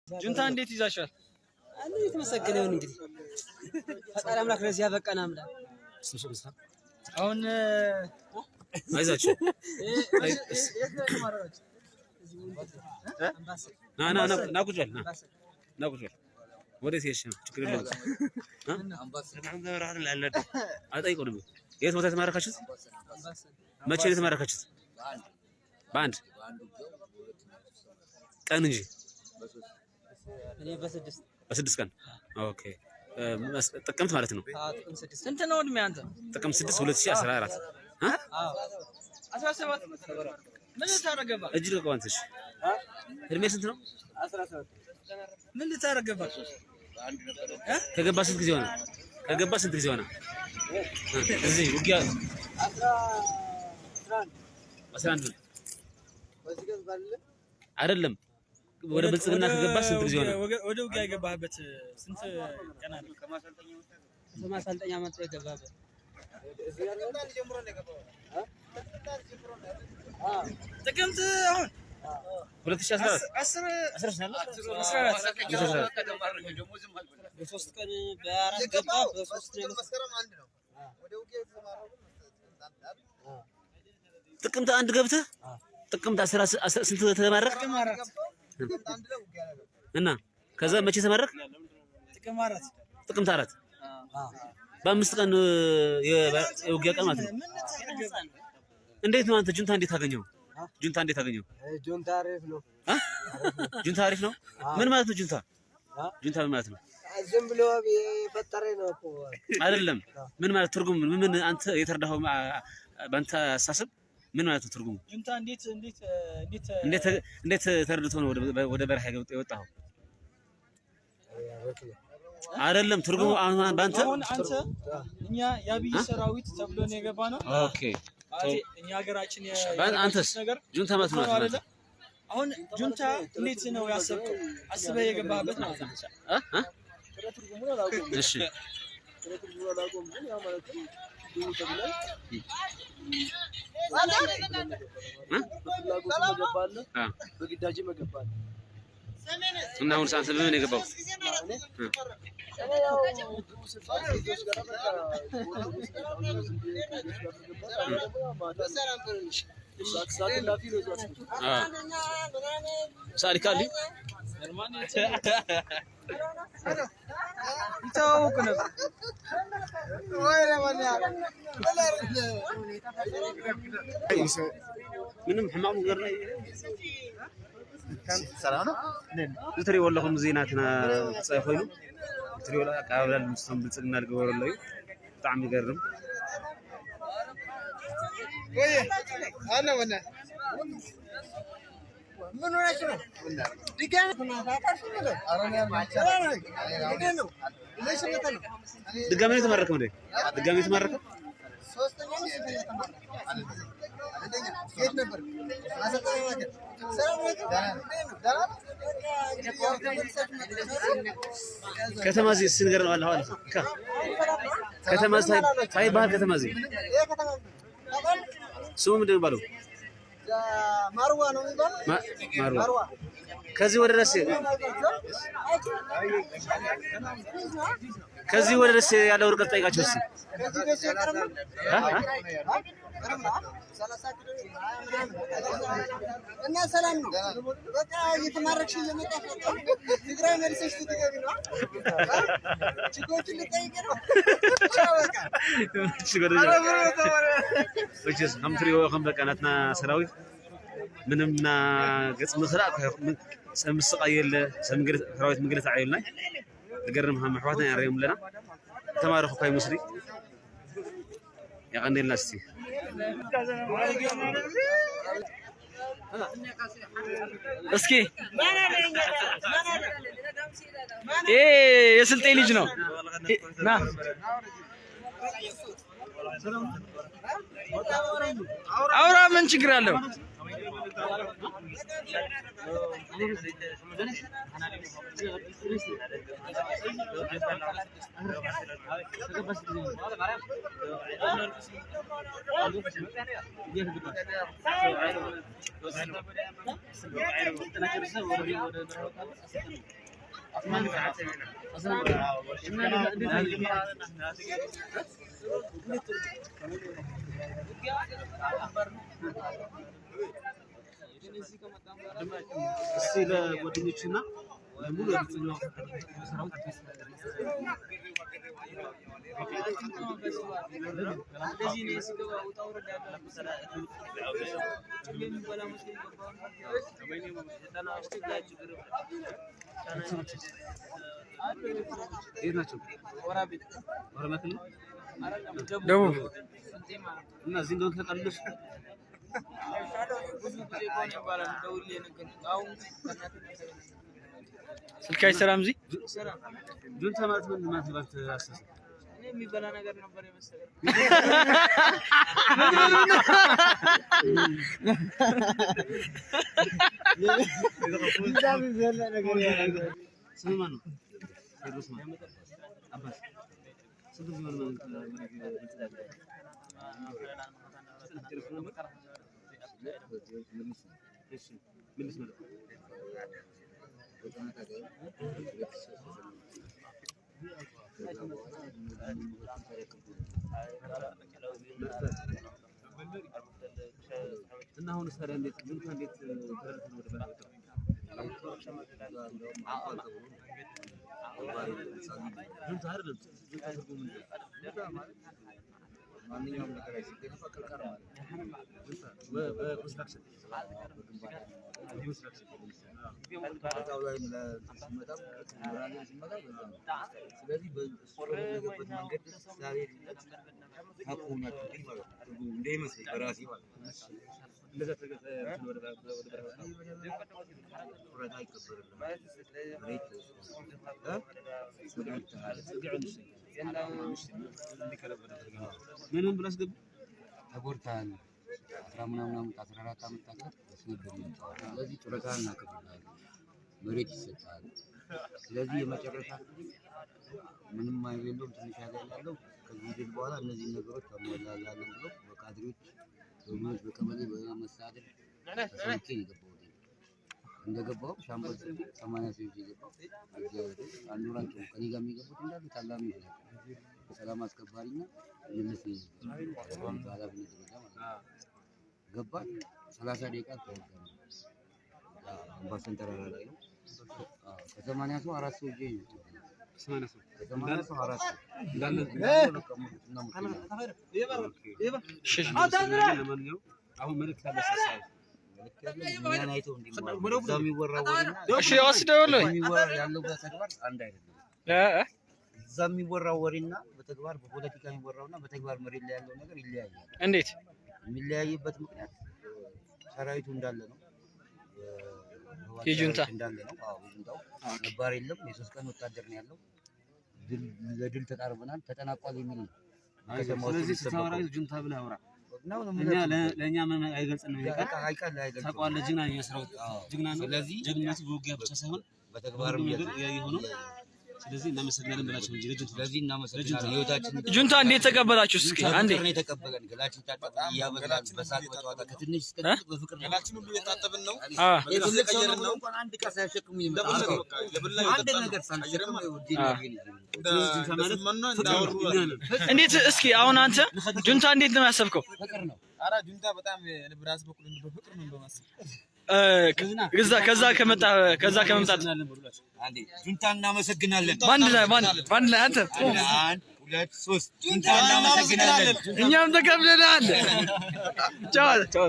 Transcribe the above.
ጁንታ እንዴት ይዛሻል? አንድ የተመሰገነ ይሁን እንግዲህ ፈጣሪ አምላክ ለዚህ ያበቃን አምላክ። አሁን አይዛችሁ ና ና ና ቁጭ በል፣ ና ና ቁጭ በል። ወዴት ሄድሽ ነው? ችግር የለውም። አልጠይቀውም። የት ቦታ የተማረካችሁት? መቼ ነው የተማረካችሁት? በአንድ ቀን እንጂ በስድስት ቀን። Okay፣ ጥቅምት ማለት ነው። ስንት ነው እድሜ አንተ? ጥቅምት 6 2014። 17። ምን ልታረገባ? እጅ ልቀቀው አንተ። እሺ እድሜ ስንት ነው? ምን ልታረገባ? ከገባ ስንት ጊዜ ሆነ? ከገባ ስንት ጊዜ ሆነ? እዚህ ውጊያ 11 አይደለም። ወደ ብልጽግና ከገባ ስንት ጊዜ ሆነ? ወደ ውጊያ የገባህበት ስንት ቀን አለ? ማሰልጠኛ መጥቶ የገባበት ጥቅምት አሁን 2014። በሶስት ቀን በአራት ገባ፣ በሶስት ነው። ጥቅምት 1 ገብተህ ጥቅምት ስንት ተማረክ? እና ከዛ መቼ ተማረክ? ጥቅምት 4። በአምስት ቀን የውጊያ ቀን ማለት ነው። እንዴት ነው አንተ ጁንታ እንዴት አገኘው? ጁንታ እንዴት አገኘው? ጁንታ አሪፍ ነው። ጁንታ አሪፍ ነው። ምን ማለት ነው ጁንታ? ጁንታ ምን ማለት ነው? ዝም ብሎ የፈጠረ ነው እኮ። አይደለም። ምን ማለት ትርጉም ምን አንተ የተረዳኸው በአንተ አስተሳሰብ ምን ማለት ነው ትርጉሙ? ጁንታ እንዴት እንዴት እንዴት እንዴት እንዴት ተረድቶ ነው ወደ በረሃ የወጣኸው? አይደለም ትርጉሙ አሁን በአንተ አሁን አንተ እኛ የአብይ ሰራዊት ተብሎ ነው የገባ ነው። Okay፣ እኛ ሀገራችን አንተስ ጁንታ ማለት ነው አይደለ? አሁን ጁንታ እንዴት ነው ያሰብከው? አስበህ የገባህበት ማለት ነው። እሺ እና አሁን አንተ በምን የገባው? ሳሊካሊ ይተዋወቁ ነበር። ምንም ሕማቅ ነገር እዚ እትሪእዎ ኣለኹም እዚ ናትና ብፃይ ኮይኑ እትሪእዎ ኣቀባብላ ምስቶም ብልፅግና ዝገበረሎ እዩ። ብጣዕሚ ይገርም። ድጋሚ ነው የተማረከው እንዴ? ድጋሚ የተማረከው? ከተማ እዚ እስኪ ንገረና ኣለኻ ከተማ እንታይ ይበሃል? ከተማ እዚ ስሙ ምንድን ነው የሚባለው? ማርዋ ነው የሚባለው። ማርዋ። ከዚህ ወደ ደሴ ከዚህ ወደ ደሴ ያለው ርቀት ጠይቃቸው እስኪ። እና ሰላም ነው። በቃ እየተማረክሽ እየመጣሽ ነው። ትግራይ መልሰሽ ልትገቢ ነው። ችግሮችን ልጠይቅ ነው። ከም ትሪእዎ ከም በቃ ናትና ሰራዊት ምንም ና ገፅ ምኽላእ ሰብ ምስቃይ የለ፣ ሰብ ሰራዊት ምግልታዕ የብልና። ዝገርም ሃም ኣሕዋትና ንሪኦም ኣለና። ተማረኹ እኳ ይመስሊ። የቀኒልና። እስቲ እስኪ ይሄ የስልጤ ልጅ ነው። ና አውራ፣ ምን ችግር አለው? እስቲ ለጓደኞችና ለሙሉ ደቡብ እና እዚህ እንደሆነ ታውቃለሽ። ስልክ አይሰራም እዚህ። ጁንታ ማለት ምን ማለት ነው? ባንተ አስተሳሰብ የሚበላ ነገር ነበር የመሰለኝ። ስም ማን ነው? ቴዎድሮስ ማለት አባት ስንት ጊዜ ሆነ ማለት ነው? እና አሁን ታዲያ እንዴት ጁንታ እንዴት ተረድተህ ነው ወደ በረሃ የወጣው? ጁንታ አይደለም። ጁንታ ትርጉሙ ምንድን ነው? ማንኛውም ነገር ሲገነባ ቅርቃር ማለት ነው። ጁንታ በኮንስትራክሽን ኮንስትራክሽን ቦታው ላይ ሲመጣ ወራሪው ሲመጣ በዛ ነው። ስለዚህ እሱ በፈለገበት መንገድ ስላልሄድለት ታቆሙናችሁብኝ ማለት ነው። ትርጉሙ እንደይመስለኝ በራሴ ማለት ነው። እንደዛ ተረድተህ ወደ በረሃ ወጣው። ጡረታ አይከበርልህም። መሬት ተወስዷል። ተጎድተሃል። ምን ምን ብሎ አስገቡ? ተጎድተሃል። አስራ ምናምን ዓመት 14 ዓመት ታግለህ ነበር የመጣኸው። ስለዚህ ጡረታህን እናከብርልሃለን፣ መሬት ይሰጥሃል። ስለዚህ የመጨረሻ ምንም ኃይል የለውም፣ ትንሽ ኃይል ያለው ከዚህ ድል በኋላ እነዚህን ነገሮች ታሟላላለን ብለው በካድሬዎች በምኖች በቀበሌ በመስተዳድር ተሰልፌ ነው የገባሁት። እንደገባሁ ሻምበል ጽፌ 80 ሰው ይዤ ገባሁ። እግዚአብሔር አንዱ ናቸው ከእኔ ጋር የሚገቡት እንዳሉ ታላሚዎች ናቸው። ሰላም አስከባሪና መለስ በኃላፊነት ደረጃ ማለት ነው። ገባን። 30 ደቂቃ አልተዋጋንም። አምባሰን ተራራ ላይ ነው። ከ80 ሰው አራት ሰው ይዤ ነው የወጣሁት። 80 ሰው ከ80 ሰው አራት ሰው እንዳለ በቃ ሙትና ሙት ነው። ለማንኛውም አሁን መልዕክት አለ ሰዓት መልዕክት ያለው እኛን አይተው እንዲማሩ እዛ የሚወራው ወሬና እሺ ወስደውልኝ የሚወራ ያለው በተግባር አንድ አይደለም። እዛ የሚወራው ወሬና በተግባር በፖለቲካ የሚወራውና በተግባር መሬት ላይ ያለው ነገር ይለያያል። እንዴት? የሚለያይበት ምክንያት ሰራዊቱ እንዳለ ነው። የህወሓት የጁንታ ሰራዊት እንዳለ ነው። አዎ የጁንታው ነባር የለም። የ3 ቀን ወታደር ነው ያለው። ድል ለድል ተቃርበናል፣ ተጠናቋል የሚል ነው። ከተማ ውስጥ ስለዚህ ስታወራ የሚሰበከው ጁንታ ብለህ አውራ። ነው ነው እኛ የምላችሁ። ለእኛ ምን አይገልጽንም። ይሄ ቃል በቃ አይቀል አይገልጽም። ታውቀዋለህ። ጀግና ነው የሰራዊት አዎ። ጀግና ነው። ስለዚህ ጀግንነቱ በውጊያ ብቻ ሳይሆን በተግባርም በሁሉም ነገር እያየኸው ነው። ስለዚህ እናመሰግናለን ብላቸው እንጂ ለጁንታ ስለዚህ እናመሰግናለን። ህይወታችን ጁንታ እንዴት ተቀበላችሁ? እስኪ አንዴ በፍቅር ነው የተቀበለን። ገላችን ታጠብን፣ እያበላን በሳቅ በጨዋታ ከትንሽ እስከ ትልቅ በፍቅር ነው። ገላችን ሁሉ እየታጠብን ነው። አ የትልቅ ሰው ነው እየቀየርን ብሎ ነው። እንኳን አንድ ዕቃ ሳያሸክሙ ይመጣል። እንደፈለገ በቃ የበላ አንድ እየጠጣ ነው። ነገር ሳንሸክም አየርም ውዴን አድርገን ይዘን ስለዚህ ጁንታ ማለት እንደሰማና ፍቅር እንዳወሩ ነው። እኛ ነን። እንዴት እስኪ አሁን አንተ ጁንታ እንዴት ነው ያሰብከው? ፍቅር ነው። ኧረ ጁንታ በጣም እኔ በራስ በኩል እንደ በፍቅር ነው እንደማስብ። ከዛ ከዛ ከመጣ ከዛ ከመምጣት እናመሰግናለን በሉላቸው። አንዴ ጁንታ እናመሰግናለን። በአንድ ላይ በአንድ ላይ አንተ አንድ ሁለት ሶስት ጁንታ እናመሰግናለን። እኛም ተቀብለናል። ቻው።